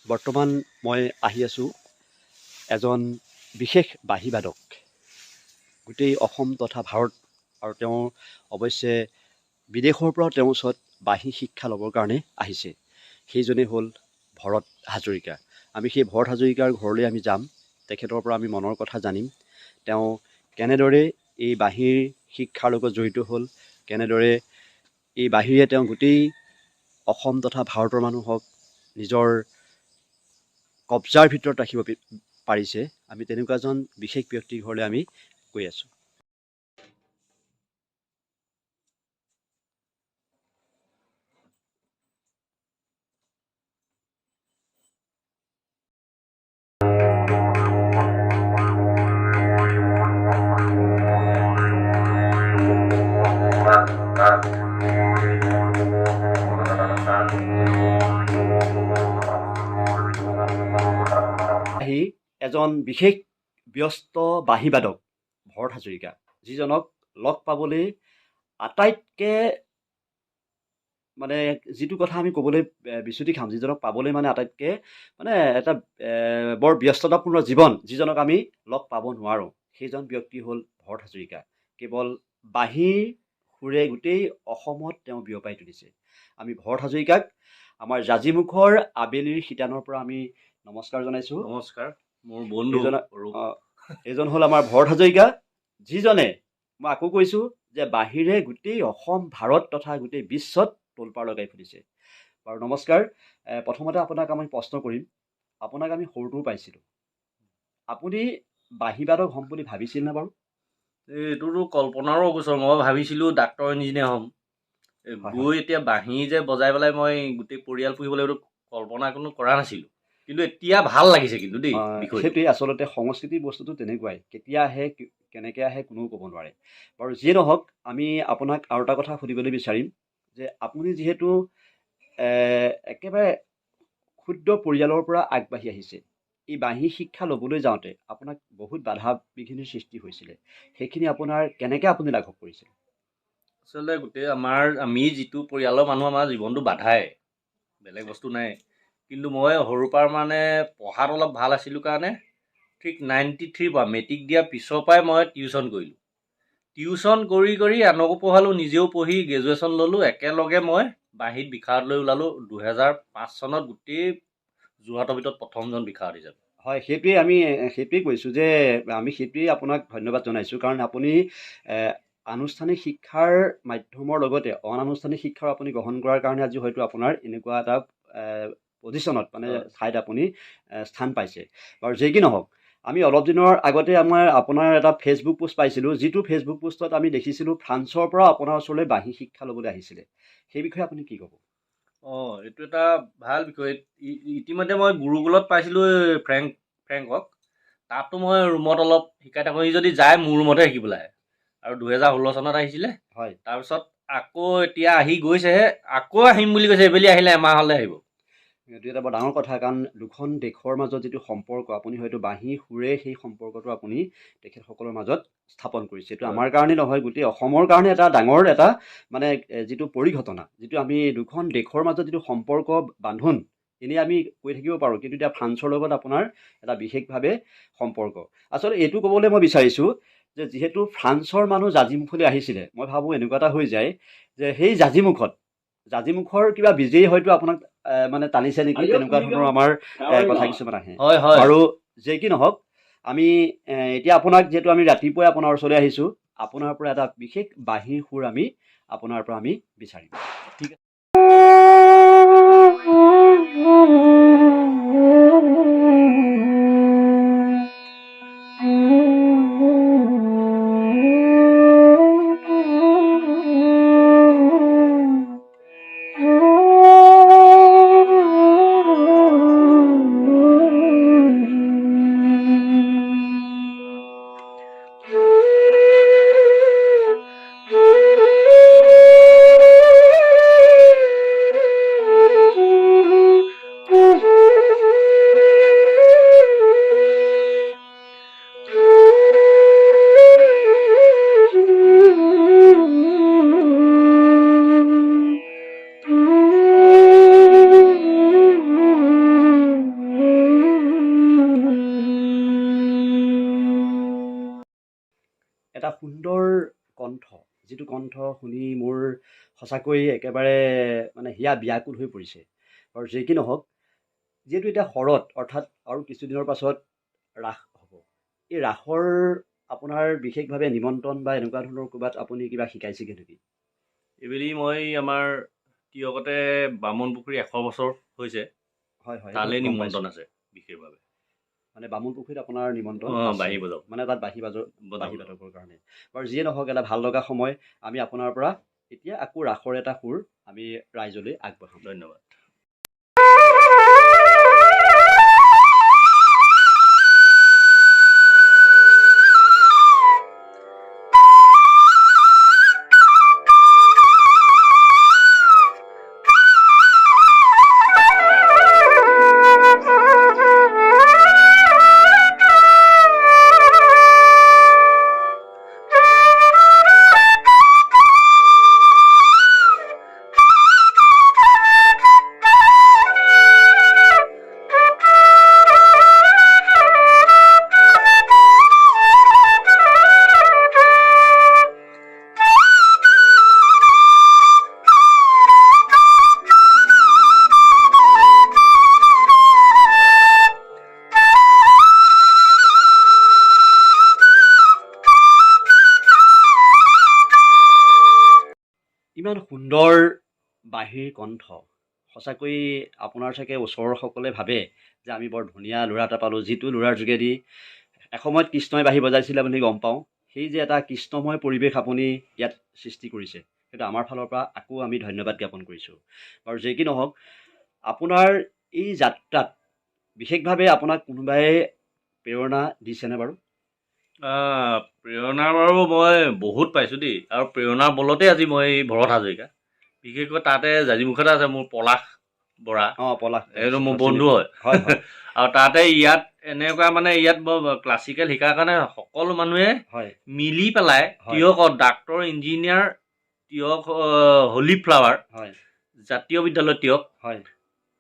বৰ্তমান মই আহি আছোঁ এজন বিশেষ বাঁহীবাদক, গোটেই অসম তথা ভাৰত আৰু তেওঁ অৱশ্যে বিদেশৰ পৰাও তেওঁৰ ওচৰত বাঁহী শিক্ষা ল'বৰ কাৰণে আহিছে। সেইজনেই হ'ল ভৰত হাজৰিকা। আমি সেই ভৰত হাজৰিকাৰ ঘৰলৈ আমি যাম, তেখেতৰ পৰা আমি মনৰ কথা জানিম, তেওঁ কেনেদৰে এই বাঁহীৰ শিক্ষাৰ লগত জড়িত হ'ল, কেনেদৰে এই বাঁহীৰে তেওঁ গোটেই অসম তথা ভাৰতৰ মানুহক নিজৰ কব্জাৰ ভিতৰত ৰাখিব পাৰিছে। আমি তেনেকুৱা এজন বিশেষ ব্যক্তিৰ ঘৰলৈ আমি গৈ আছোঁ। আহি এজন বিশেষ ব্যস্ত বাঁহীবাদক ভৰত হাজৰিকা, যিজনক লগ পাবলৈ আটাইতকৈ মানে যিটো কথা আমি ক'বলৈ বিচুতি খাম, যিজনক পাবলৈ মানে আটাইতকৈ মানে এটা বৰ ব্যস্ততাপূৰ্ণ জীৱন, যিজনক আমি লগ পাব নোৱাৰোঁ, সেইজন ব্যক্তি হ'ল ভৰত হাজৰিকা। কেৱল বাঁহীৰ সুৰে গোটেই অসমত তেওঁ বিয়পাই তুলিছে। আমি ভৰত হাজৰিকাক আমাৰ জাঁজীমুখৰ আবেলিৰ শিতানৰ পৰা আমি নমস্কাৰ জনাইছোঁ। নমস্কাৰ মোৰ বন্ধু অৰূপ। এইজন হ'ল আমাৰ ভৰত হাজৰিকা, যিজনে মই আকৌ কৈছোঁ যে বাহিৰে গোটেই অসম, ভাৰত তথা গোটেই বিশ্বত তোলপাৰ লগাই ফুৰিছে। বাৰু নমস্কাৰ। প্ৰথমতে আপোনাক আমি প্ৰশ্ন কৰিম, আপোনাক আমি সৰুটোও পাইছিলোঁ, আপুনি বাঁহীবাদক হ'ম বুলি ভাবিছিল নে বাৰু? এইটোতো কল্পনাৰো অগোচৰ। মই ভাবিছিলোঁ ডাক্তৰ ইঞ্জিনিয়াৰ হ'ম। গৈ এতিয়া বাঁহী যে বজাই পেলাই মই গোটেই পৰিয়াল পুহিব লাগিব, এইটো কল্পনা কোনো কৰা নাছিলোঁ, কিন্তু এতিয়া ভাল লাগিছে কিন্তু দেই বিষয়টো। সেইটোৱেই আচলতে সংস্কৃতি বস্তুটো তেনেকুৱাই, কেতিয়া আহে কেনেকৈ আহে কোনেও ক'ব নোৱাৰে। বাৰু যিয়ে নহওক, আমি আপোনাক আৰু এটা কথা সুধিবলৈ বিচাৰিম যে আপুনি যিহেতু একেবাৰে ক্ষুদ্ৰ পৰিয়ালৰ পৰা আগবাঢ়ি আহিছে, এই বাঁহী শিক্ষা ল'বলৈ যাওঁতে আপোনাক বহুত বাধা বিঘিনিৰ সৃষ্টি হৈছিলে, সেইখিনি আপোনাৰ কেনেকৈ আপুনি লাঘৱ কৰিছিল? আচলতে গোটেই আমাৰ আমি যিটো পৰিয়ালৰ মানুহ, আমাৰ জীৱনটো বাধাই, বেলেগ বস্তু নাই। কিন্তু মই সৰুৰ পৰা মানে পঢ়াত অলপ ভাল আছিলোঁ কাৰণে ঠিক 93 পৰা মেট্ৰিক দিয়াৰ পিছৰ পৰাই মই টিউশ্যন কৰিলোঁ। টিউশ্যন কৰি কৰি আনকো পঢ়ালোঁ, নিজেও পঢ়ি গ্ৰেজুৱেশ্যন ল'লোঁ। একেলগে মই বাঁহীত বিশাৰদ লৈ ওলালোঁ 2005 চনত গোটেই যোৰহাটৰ ভিতৰত প্ৰথমজন বিশাৰদ হিচাপে। হয়, সেইটোৱেই আমি সেইটোৱেই কৈছোঁ যে আমি সেইটোৱেই আপোনাক ধন্যবাদ জনাইছোঁ, কাৰণ আপুনি আনুষ্ঠানিক শিক্ষাৰ মাধ্যমৰ লগতে অনানুষ্ঠানিক শিক্ষাও আপুনি গ্ৰহণ কৰাৰ কাৰণে আজি হয়তো আপোনাৰ এনেকুৱা এটা পজিশ্যনত মানে ঠাইত আপুনি স্থান পাইছে। বাৰু যি কি নহওক, আমি অলপ দিনৰ আগতে আমাৰ আপোনাৰ এটা ফেচবুক পোষ্ট পাইছিলোঁ, যিটো ফেচবুক পোষ্টত আমি দেখিছিলোঁ ফ্ৰান্সৰ পৰা আপোনাৰ ওচৰলৈ বাঁহী শিক্ষা ল'বলৈ আহিছিলে, সেই বিষয়ে আপুনি কি ক'ব? এইটো এটা ভাল বিষয়। ইতিমধ্যে মই গুৰুকুলত পাইছিলোঁ ফ্ৰেংকক, তাতো মই ৰুমত অলপ শিকাই থাকোঁ, সি যদি যায় মোৰ ৰুমতে শিকিবলৈ আহে। আৰু 2016 চনত আহিছিলে। তাৰপিছত আকৌ এতিয়া আহি গৈছেহে, আকৌ আহিম বুলি কৈছে, এইবেলি আহিলে এমাহলৈ আহিব। এইটো এটা বৰ ডাঙৰ কথা, কাৰণ দুখন দেশৰ মাজত যিটো সম্পৰ্ক, আপুনি হয়তো বাঁহী সুৰে সেই সম্পৰ্কটো আপুনি তেখেতসকলৰ মাজত স্থাপন কৰিছে। এইটো আমাৰ কাৰণে নহয়, গোটেই অসমৰ কাৰণে এটা ডাঙৰ এটা মানে যিটো পৰিঘটনা, যিটো আমি দুখন দেশৰ মাজত যিটো সম্পৰ্ক বান্ধোন, এনেই আমি কৈ থাকিব পাৰোঁ, কিন্তু এতিয়া ফ্ৰান্সৰ লগত আপোনাৰ এটা বিশেষভাৱে সম্পৰ্ক। আচলতে এইটো ক'বলৈ মই বিচাৰিছোঁ যে যিহেতু ফ্ৰান্সৰ মানুহ জাঁজীমুখলৈ আহিছিলে, মই ভাবোঁ এনেকুৱা এটা হৈ যায় যে সেই জাঁজীমুখৰ কিবা বীজেই হয়তো আপোনাক মানে টানিছে নেকি, তেনেকুৱা ধৰণৰ আমাৰ কথা কিছুমান আহে। হয় হয়। আৰু যে কি নহওক, আমি এতিয়া আপোনাক যিহেতু আমি ৰাতিপুৱাই আপোনাৰ ওচৰলৈ আহিছোঁ, আপোনাৰ পৰা এটা বিশেষ বাঁহীৰ সুৰ আমি আপোনাৰ পৰা আমি বিচাৰিম। ঠিক আছে। সুন্দৰ কণ্ঠ, যিটো কণ্ঠ শুনি মোৰ সঁচাকৈ একেবাৰে মানে হিয়া ব্যাকুল হৈ পৰিছে। বাৰু যি কি নহওক, যিহেতু এতিয়া শৰৎ, অৰ্থাৎ আৰু কিছুদিনৰ পাছত ৰাস হ'ব, এই ৰাসৰ আপোনাৰ বিশেষভাৱে নিমন্ত্ৰণ বা এনেকুৱা ধৰণৰ ক'ৰবাত আপুনি কিবা শিকাইছেগৈ নেকি? এইবেলি মই আমাৰ তিয়কতে বামুণ পুখুৰী 100 বছৰ হৈছে, হয় হয় তালৈ গম পাইছোঁ। নিমন্ত্ৰণ আছে বিশেষভাৱে। মানে বামুণ পুখুৰীত আপোনাৰ নিমন্ত্ৰণ অঁ, আছে। বাঁহী বজাব। মানে তাত বাঁহী বজাব। বাঁহী বাদকৰ কাৰণে। বাৰু যিয়ে নহওক, এটা ভাল লগা সময়। আমি আপোনাৰ পৰা এতিয়া আকৌ ৰাসৰ এটা সুৰ আমি ৰাইজলৈ আগবঢ়াম। ধন্যবাদ। ইমান সুন্দৰ বাঁহীৰ কণ্ঠ, সঁচাকৈ আপোনাৰ চাগে ওচৰৰ সকলে ভাবে যে আমি বৰ ধুনীয়া ল'ৰা এটা পালোঁ, যিটো ল'ৰাৰ যোগেদি এসময়ত কৃষ্ণই বাঁহী বজাইছিলে বুলি গম পাওঁ। সেই যে এটা কৃষ্ণময় পৰিৱেশ আপুনি ইয়াত সৃষ্টি কৰিছে, সেইটো আমাৰ ফালৰ পৰা আকৌ আমি ধন্যবাদ জ্ঞাপন কৰিছোঁ। বাৰু যি কি নহওক, আপোনাৰ এই যাত্ৰাত বিশেষভাৱে আপোনাক কোনোবাই প্ৰেৰণা দিছেনে বাৰু? প্ৰেৰণা বাৰু মই বহুত পাইছোঁ দেই, আৰু প্ৰেৰণাৰ বলতে আজি মই ভৰত হাজৰিকা, বিশেষকৈ তাতে জাজিমুখতে আছে মোৰ পলাশ বৰা। অঁ, পলাশ। এইটো মোৰ বন্ধু হয়। হয় হয় আৰু তাতে ইয়াত এনেকুৱা মানে ইয়াত মই ক্লাছিকেল শিকাৰ কাৰণে সকলো মানুহে মিলি পেলাই টীয়কত ডাক্তৰ, ইঞ্জিনিয়াৰ, টীয়ক হলি ফ্লাৱাৰ জাতীয় বিদ্যালয় টীয়ক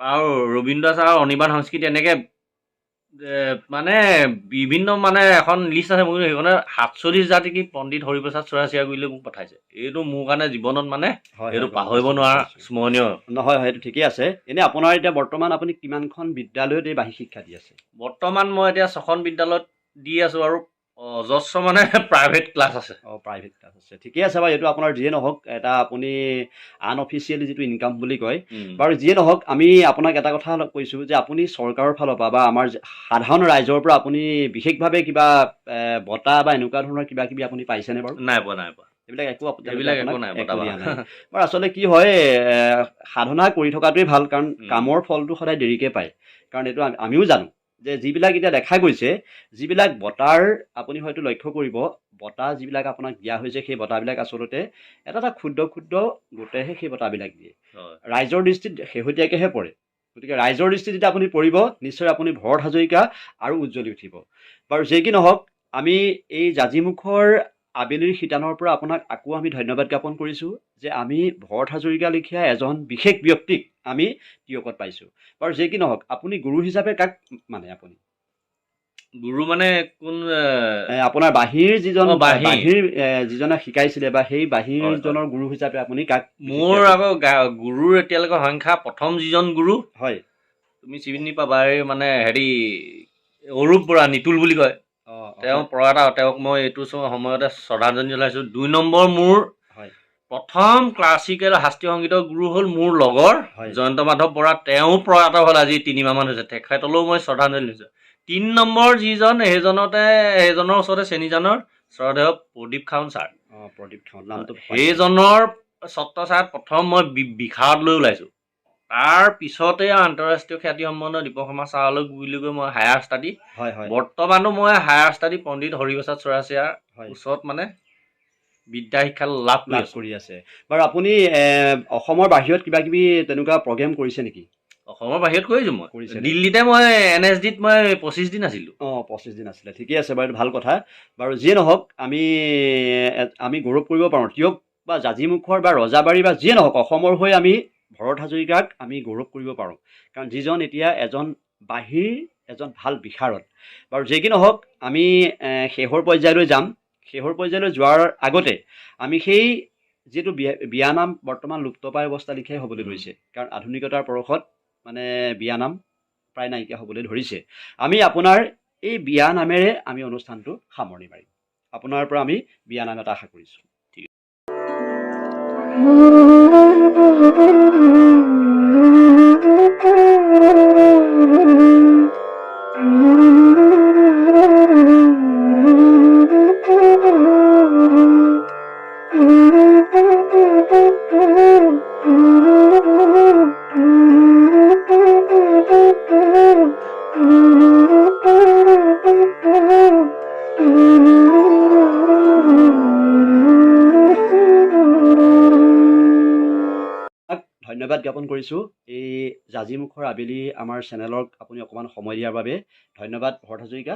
আৰু ৰবীন্দ্ৰ ছাৰ, অনিৰ্বাণ সংস্কৃতি, এনেকে মানে বিভিন্ন মানে এখন লিষ্ট আছে মোৰ, সেইখনে 47 জাতি কি পণ্ডিত হৰিপ্ৰসাদ চৌৰাশিয়া গুৰিলৈ মোক পঠাইছে। এইটো মোৰ কাৰণে জীৱনত মানে এইটো পাহৰিব নোৱাৰা স্মৰণীয়। নহয়, হয়, এইটো ঠিকেই আছে। এনেই আপোনাৰ এতিয়া বৰ্তমান আপুনি কিমানখন বিদ্যালয়ত এই বাঁহী শিক্ষা দি আছে? বৰ্তমান মই এতিয়া 6খন বিদ্যালয়ত দি আছোঁ আৰু অজস্ৰ মানে প্ৰাইভেট ক্লাছ আছে। অঁ, প্ৰাইভেট ক্লাছ আছে, ঠিকেই আছে। বাৰু এইটো আপোনাৰ যিয়ে নহওক, এটা আপুনি আনঅফিচিয়েলি যিটো ইনকাম বুলি কয়। বাৰু যিয়ে নহওক, আমি আপোনাক এটা কথা কৈছোঁ যে আপুনি চৰকাৰৰ ফালৰ পৰা বা আমাৰ সাধাৰণ ৰাইজৰ পৰা আপুনি বিশেষভাৱে কিবা বঁটা বা এনেকুৱা ধৰণৰ কিবা কিবি আপুনি পাইছেনে বাৰু? নাই পোৱা, নাই পোৱা। এইবিলাক একো এইবিলাক একো আপোনাক নাই, একো বঁটা দিয়া নাই। বাৰু আচলতে কি হয়, সাধনা কৰি থকাটোৱেই ভাল, কাৰণ কামৰ ফলটো সদায় দেৰিকৈ পায়। কাৰণ এইটো আমিও জানো যে যিবিলাক এতিয়া দেখা গৈছে, যিবিলাক বঁটাৰ আপুনি হয়তো লক্ষ্য কৰিব, বঁটা যিবিলাক আপোনাক দিয়া হৈছে, সেই বঁটাবিলাক আচলতে এটা এটা ক্ষুদ্ৰ ক্ষুদ্ৰ গোটেহে সেই বঁটাবিলাক দিয়ে। ৰাইজৰ দৃষ্টিত শেহতীয়াকৈহে পৰে। গতিকে ৰাইজৰ দৃষ্টিত যেতিয়া আপুনি পৰিব, নিশ্চয় আপুনি ভৰত হাজৰিকা আৰু উজ্জ্বলি উঠিব। বাৰু যি কি নহওক, আমি এই জাজিমুখৰ আবেলিৰ শিতানৰ পৰা আপোনাক আকৌ আমি ধন্যবাদ জ্ঞাপন কৰিছোঁ যে আমি ভৰত হাজৰিকা লেখীয়া এজন বিশেষ ব্যক্তিক আমি টীয়কত পাইছোঁ। বাৰু যি কি নহওক, আপুনি গুৰু হিচাপে কাক মানে আপুনি? গুৰু মানে কোন? আপোনাৰ বাঁহীৰ যিজন অ, বাঁহী। বাঁহীৰ যিজনে শিকাইছিলে বা সেই বাঁহীৰজনৰ গুৰু হিচাপে আপুনি কাক? মোৰ আকৌ গুৰুৰ এতিয়ালৈকে সংখ্যা, প্ৰথম যিজন গুৰু, তুমি চিনি পাবা, এই মানে হেৰি অৰূপ বৰা, নিতুল বুলি কয়, তেওঁ পৰা এটা, তেওঁক মই এইটো সময়তে শ্ৰদ্ধাঞ্জলি জনাইছোঁ। 2 নম্বৰ মোৰ প্ৰথম ক্লাছিকেল শাস্ত্ৰীয় সংগীতৰ গুৰু হ'ল মোৰ লগৰ জয়ন্ত মাধৱ বৰা, তেওঁ প্ৰয়াত হ'ল আজি 3 মাহমান হৈছে, তেখেতলৈও মই শ্ৰদ্ধাঞ্জলি দিছোঁ। 3 নম্বৰ যিজন, সেইজনৰ ওচৰতে চেনিজানৰ শ্ৰদ্ধেয় প্ৰদীপ খাউন ছাৰ। অঁ, প্ৰদীপ খাউন নামটো। সেইজনৰ ছত্ৰছায়াত প্ৰথম মই বিশাৰদ লৈ ওলাইছোঁ। তাৰ পিছতে আন্তঃৰাষ্ট্ৰীয় খ্যাতি সম্পন্ন দীপক শৰ্মা ছাৰলৈ বুলি গৈ মই হায়াৰ ষ্টাডি, হয় হয় বৰ্তমানো মই হায়াৰ ষ্টাডি পণ্ডিত হৰিপ্ৰসাদ চৌৰাশিয়াৰ ওচৰত মানে বিদ্যা শিক্ষা লাভ কৰি লাভ আছোঁ। কৰি আছে। বাৰু আপুনি অসমৰ বাহিৰত কিবা কিবি তেনেকুৱা প্ৰগ্ৰেম কৰিছে নেকি? অসমৰ বাহিৰত কৰিছোঁ মই। কৰিছে নে? দিল্লীতে মই এন এছ ডিত মই 25 দিন আছিলোঁ। অঁ, 25 দিন আছিলে, ঠিকেই আছে। বাৰু এইটো ভাল কথা। বাৰু যিয়ে নহওক, আমি গৌৰৱ কৰিব পাৰোঁ, টীয়ক বা জাজিমুখৰ বা ৰজাবাৰী বা যিয়ে নহওক, অসমৰ হৈ আমি ভৰত হাজৰিকাক আমি গৌৰৱ কৰিব পাৰোঁ, কাৰণ যিজন এতিয়া এজন বাঁহীৰ এজন ভাল বিশাৰদ। বাৰু যি কি নহওক, আমি শেষৰ পৰ্যায়লৈ যাম। শেষৰ পৰ্যায়লৈ যোৱাৰ আগতে আমি সেই যিটো বিয়ানাম বৰ্তমান লুপ্তপ্ৰায় অৱস্থা লিখিয়াই হ'বলৈ ধৰিছে, কাৰণ আধুনিকতাৰ পৰশত মানে বিয়ানাম প্ৰায় নাইকিয়া হ'বলৈ ধৰিছে। আমি আপোনাৰ এই বিয়ানামেৰে আমি অনুষ্ঠানটো সামৰণি মাৰিম। আপোনাৰ পৰা আমি বিয়ানাম এটা আশা কৰিছোঁ। আপোনাক ধন্যবাদ জ্ঞাপন কৰিছোঁ এই জাজিমুখৰ আবেলি আমাৰ চেনেলক আপুনি অকণমান সময় দিয়াৰ বাবে। ধন্যবাদ ভৰত হাজৰিকা।